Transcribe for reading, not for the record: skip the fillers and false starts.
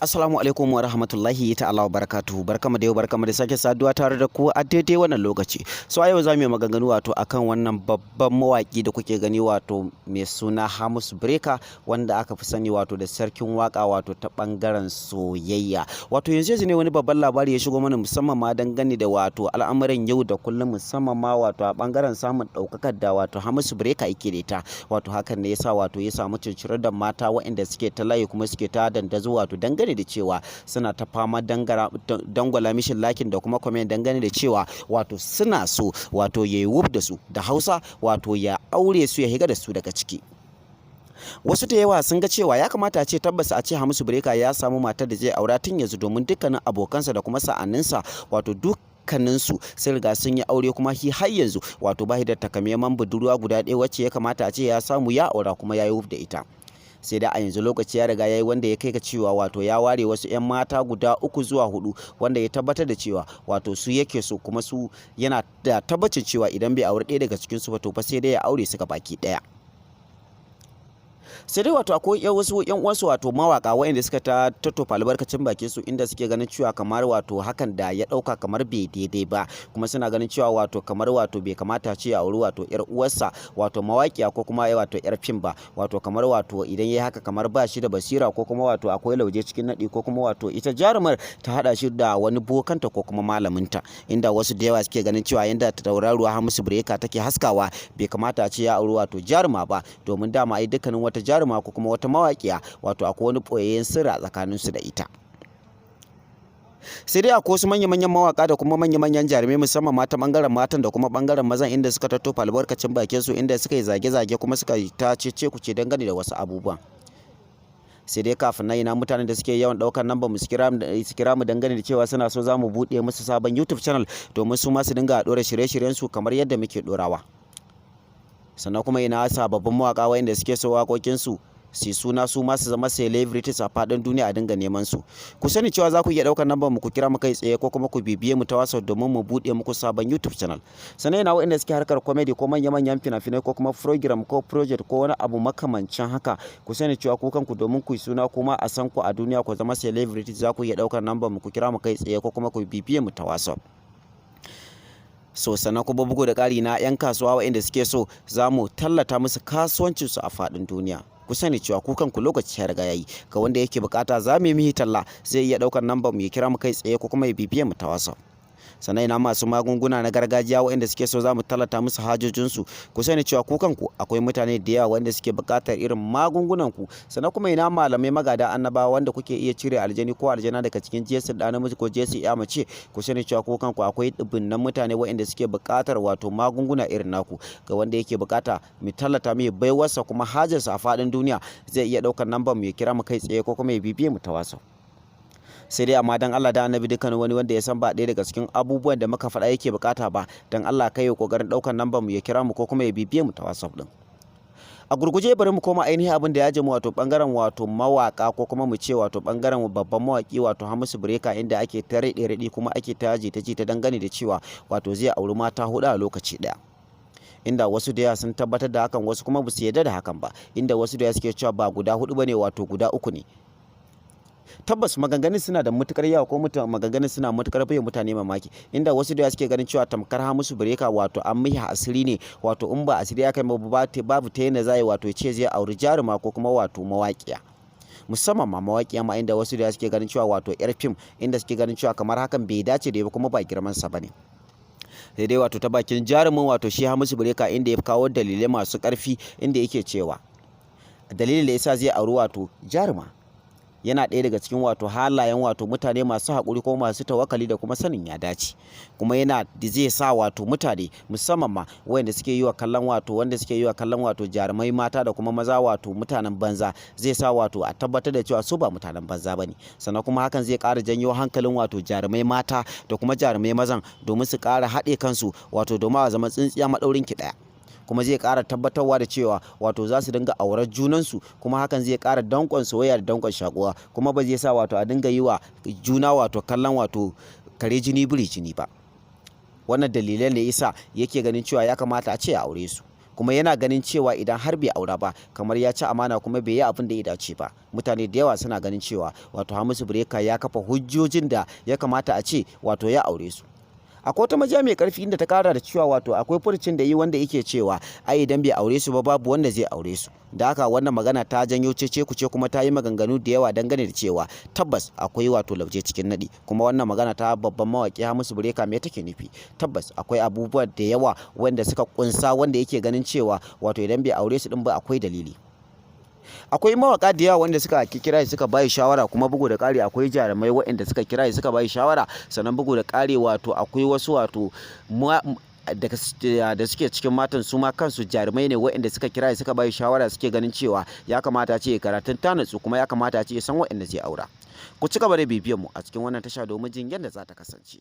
Assalamu alaikum wa rahmatullahi ta'ala wa barakatuhu. Barkamu da yau, barkamu da sake saduwa tare da ku a daidai wannan lokaci. So a yau za mu yi maganganu wato akan wannan babban mawaki da kuke gani, wato mai suna Hamisu Breaker, wanda aka fi sani wato da sarkin waka, wato ta bangaren soyayya. Wato yanzu yanzu ne wani babban labari ya shigo mana, musamman ma dangane da wato al'amuran yau da kullum, musamman ma wato a bangaren samun ɗaukakar da wato Hamisu Breaker yake da ita. Wato hakan ne yasa wato ya samu cincirar da mata waɗanda suke ta layi kuma suke ta dandazo, wato dangane da cewa suna ta fama dangwala mishi liking da kuma comment, dangane da cewa wato suna so wato ya yi wuf da su, da Hausa wato ya aure su, ya higa da su daga ciki. Wasu da yawa sun ga cewa ya kamata a ce tabbas a ce Hamisu Breaker ya samu matar da zai aura tun yanzu, domin dukkanin abokansa da kuma sa'anninsa wato dukkaninsu sun riga sun yi aure, kuma shi har yanzu wato ba da takamaiman budurwa guda ɗaya wacce ya kamata a ce ya samu ya aura kuma ya yi wuf da ita. Sai dai a yanzu lokaci ya riga ya yi wanda ya kai ga cewa wato ya ware wasu 'yan mata guda uku zuwa hudu wanda ya tabbatar da cewa wato su yake so, kuma su yana da tabbacin cewa idan bai aure ɗaya daga cikin su ba, to fa sai dai ya aure su baki ɗaya. Sai dai wato akwai wasu yan uwansu, wato mawaka, waɗanda suka ta tattofa albarkacin bakin su, inda suke ganin cewa kamar wato hakan da ya ɗauka kamar bai daidai ba, kuma suna ganin cewa wato kamar wato bai kamata ce ya auri wato yar uwarsa wato mawaƙiya ko kuma wato yar fim ba. Wato kamar wato idan yayi haka kamar ba shi da basira, ko kuma wato akwai lauje cikin naɗi, ko kuma wato ita jarumar ta haɗa shi da wani bokanta ko kuma malaminta, inda wasu da yawa suke ganin cewa yanda tauraruwa Hamisu Breaker take haskawa, bai kamata a ce ya auri wato jaruma ba, domin dama ai dukkanin wata jaruma ko kuma wata mawaƙiya wato akwai wani ɓoyayyen sirri a tsakaninsu da ita. Sai dai akwai wasu manya-manyan mawaka da kuma manya-manyan jarumai, musamman mata bangaren matan da kuma bangaren mazan, inda suka tattofa albarkacin bakin su, inda suka yi zage-zage kuma suka yi ta cece kuce dangane da wasu abubuwan. Sai dai kafin nan, ina mutanen da suke yawan ɗaukar namba mu su kira mu dangane da cewa suna so za mu buɗe musu sabon YouTube channel domin su ma su dinga ɗora shirye-shiryen su kamar yadda muke ɗorawa? Sannan kuma ina sababbin mawaƙa wayanda suke so waƙoƙin su su suna, su ma su zama celebrities a faɗin duniya, a dinga neman su? Ku sani cewa za ku iya ɗaukar nambar mu ku kira mu kai tsaye, ko kuma ku bibiye mu ta WhatsApp domin mu buɗe muku sabon YouTube channel. Sannan ina waɗanda suke harkar comedy ko manya-manyan fina-finai ko kuma program ko project ko wani abu makamancin haka? Ku sani cewa ku kanku, domin ku yi suna kuma a san ku a duniya, ku zama celebrities, za ku iya ɗaukar nambar mu ku kira mu kai tsaye, ko kuma ku bibiye mu ta WhatsApp. So sannan kuma bugu da ƙari, na 'yan kasuwa waɗanda suke so za mu tallata musu kasuwancinsu a faɗin duniya? Ku sani cewa ku kanku lokaci ya riga yayi. Ga wanda yake bukata za mu yi mihi talla, zai iya ɗaukar nambar mu ya kira mu kai tsaye, ko kuma ya bibiye mu ta WhatsApp. Sannan ina masu magunguna na gargajiya waɗanda suke so za mu tallata musu hajojinsu? Ku sani cewa ku kanku akwai mutane da yawa wanda suke buƙatar irin magungunan ku. Sannan kuma ina malamai magada annabawa wanda kuke iya cire aljani ko aljana daga cikin jinsin ɗa namiji ko jinsin ya mace? Ku sani cewa ku kanku akwai dubunnan mutane waɗanda suke buƙatar wato magunguna irin naku. Ga wanda yake buƙata mu tallata mai baiwarsa kuma hajarsa a faɗin duniya, zai iya ɗaukar nambar mu ya kira mu kai tsaye, ko kuma ya bibiye mu ta WhatsApp. Sai dai amma dan Allah da Annabi, dukkanin wani wanda ya san ba ɗaya daga cikin abubuwan da muka faɗa yake bukata ba, dan Allah kai ya kokarin ɗaukar nambar mu ya kira mu, ko kuma ya bibiye mu ta WhatsApp din. A gurguje bari mu koma ainihin abin da ya mu, wato bangaren wato mawaka, ko kuma mu ce wato bangaren babban mawaki wato Hamisu Breaker, inda ake ta raɗe raɗi kuma ake ta jita jita dangane da cewa wato zai auri mata huɗu a lokaci ɗaya, inda wasu da yawa sun tabbatar da hakan, wasu kuma ba su yarda da hakan ba, inda wasu da yawa suke cewa ba guda hudu bane, wato guda uku ne. Tabbas maganganun suna da matukar yawa, ko maganganun suna matukar bai mutane mamaki, inda wasu da suke ganin cewa tamkar Hamisu Breaker wato an mihi asiri ne, wato in ba asiri ya kai ba, babu ta yanda zai wato ce zai auri jaruma ko kuma wato mawaƙiya, musamman ma mawaƙiya ma, inda wasu da suke ganin cewa wato yar fim, inda suke ganin cewa kamar hakan bai dace da ba kuma ba girman sa bane. Sai dai wato ta bakin jarumin, wato shi Hamisu Breaker, inda ya kawo dalilai masu ƙarfi, inda yake cewa dalilin da yasa zai auri wato jaruma yana ɗaya daga cikin wato halayen wato mutane masu haƙuri ko masu tawakkali da kuma sanin ya dace, kuma yana da zai sa wato mutane, musamman ma wanda suke yi wa kallon wato wanda suke yi wa kallon wato jarumai mata da kuma maza wato mutanen banza, zai sa wato a tabbatar da cewa su ba mutanen banza bane. Sannan kuma hakan zai ƙara janyo hankalin wato jarumai mata da kuma jarumai mazan domin su ƙara haɗe kansu, wato domin a zama tsintsiya maɗaurin ki ɗaya, kuma zai ƙara tabbatarwa da cewa wato za su dinga aurar junansu, kuma hakan zai ƙara danƙon soyayya da danƙon shakuwa, kuma ba zai sa wato a dinga yi wa juna wato kallon wato kare jini biri jini ba. Wannan dalilan da yasa yake ganin cewa ya kamata a ce a aure su. Kuma yana ganin cewa idan har bai aura ba, kamar ya ci amana kuma bai yi abin da ya dace ba. Mutane da yawa suna ganin cewa wato Hamisu Breaker ya kafa hujjojin da ya kamata a ce wato ya aure su. Akwai wata majiya mai karfi inda ta kara da cewa wato akwai furucin da yi wanda yake cewa ai idan bai aure su ba, babu wanda zai aure su. Da haka wannan magana ta janyo cece kuce kuma ta yi maganganu da yawa dangane da cewa tabbas akwai wato lauje cikin nadi. Kuma wannan magana ta babban mawaki Hamisu Breaker, me take nufi? Tabbas akwai abubuwa da yawa wanda suka kunsa wanda yake ganin cewa wato idan bai aure su din ba, akwai dalili. Akwai mawaka da yawa wanda suka kira suka bayi shawara, kuma bugu da ƙari akwai jarumai waɗanda suka kira suka bayi shawara. Sannan bugu da ƙari wato akwai wasu wato da suke cikin matan, su ma kansu jarumai ne, waɗanda suka kira suka bayi shawara, suke ganin cewa ya kamata ce karatun ta natsu kuma ya kamata ce san waɗanda zai aura. Ku ci gaba da bibiyan mu a cikin wannan tasha domin jin yadda za ta kasance.